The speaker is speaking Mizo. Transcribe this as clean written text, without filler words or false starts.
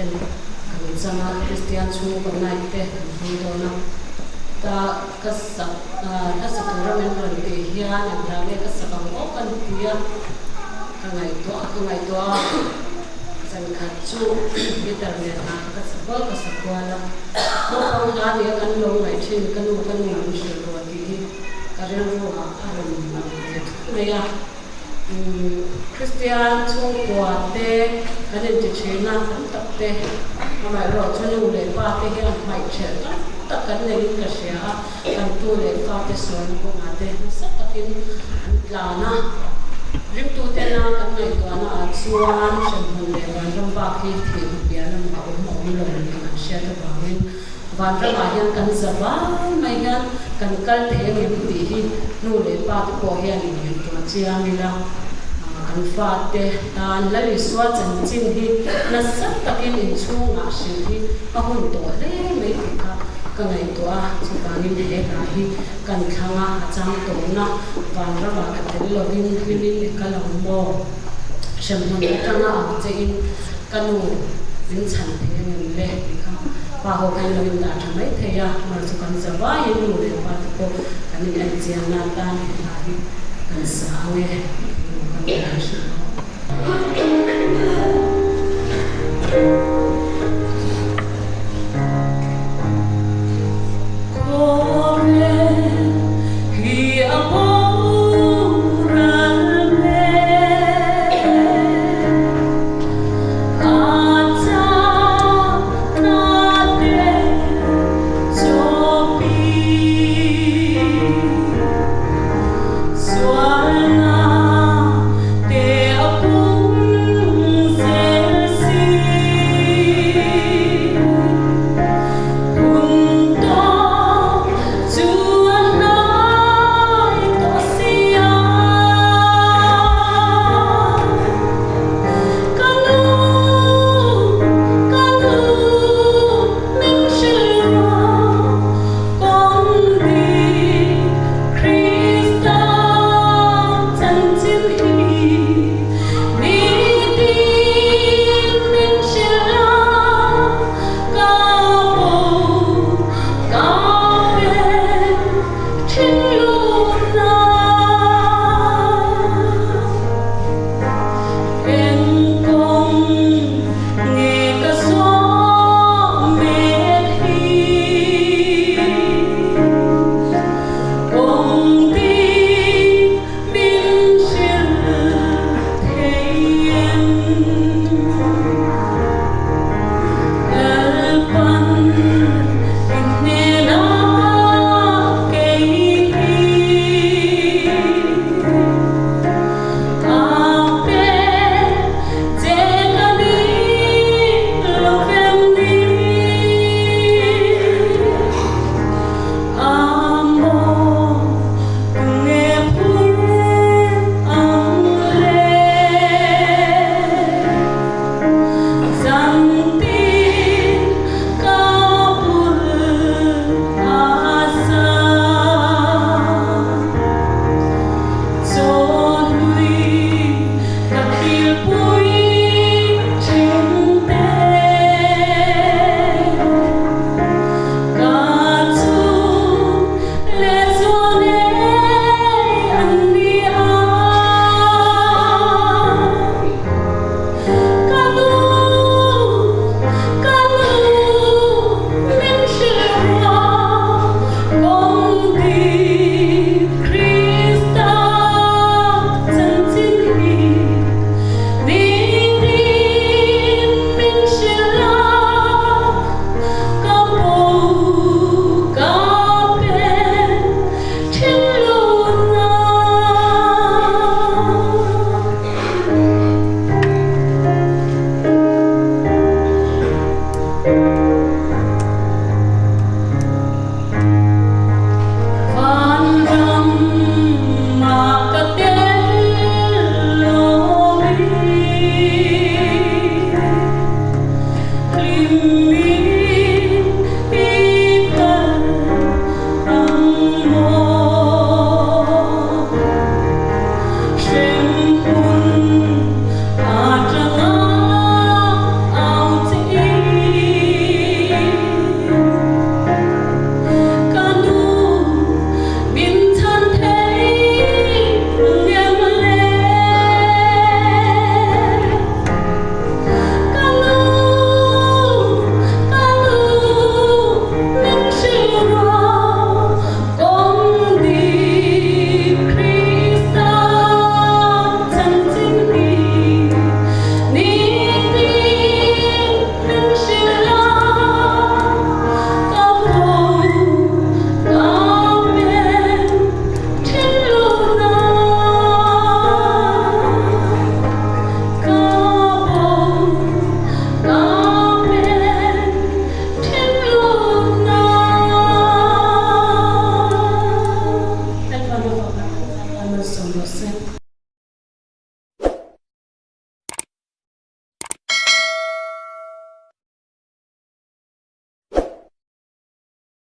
Ten kan chang a, Kristian chhungkaw night te kan hmang dawn a, ta ka sak hla sa tura min rawn tih hian eng hla nge ka sak ang aw ka ti a, ka ngaihtuah ka ngaihtuah a, zankhat chu guitar nen hla kha ka sa kual ka sa kual a, naupang hla nia kan lo ngaih thin ka nu ka nu min hrilh rawh tih hi ka rilru ah a rawn lang ve thut mai a. Kristian chhungkua te kan inti thin a, tam tak te amaherawh chu nu leh pa te hian hmaih ṭhelh tam tak kan neiin ka hria a, kan tu leh fa te sawi kawngah te nasa takin an tlan a. Ringtutena kan ngaihtuahna ah chuan hremhmun leh vanram bak hi thih hmu piah lamah a awm a awm lo tih kan hriat avangin Vanramah hian kan za vai mai hian kan kal thei angem tih hi nu leh pa te pawh hian inngaihtuah chiang ila, kan fate tan Lal Isua chanchin hi nasa takin inchhungah hrilh hi a hun tawh hle mai tih kha ka ngaihtuah a, chuvangin he hla hi kan thlang a, a chang tawhna Vanramah ka tel lovin hlimin i kal ang maw? Hremhmun atanga ang chein ka nu min chhan thei angem le tih kha pa ho khan lo in dah tha mai thei a, mar chu kan za vaiin nu leh pa te pawh kan in en chiang nan tan he hla hi kan sa ang e tih nu ka nu min hrilh bawk.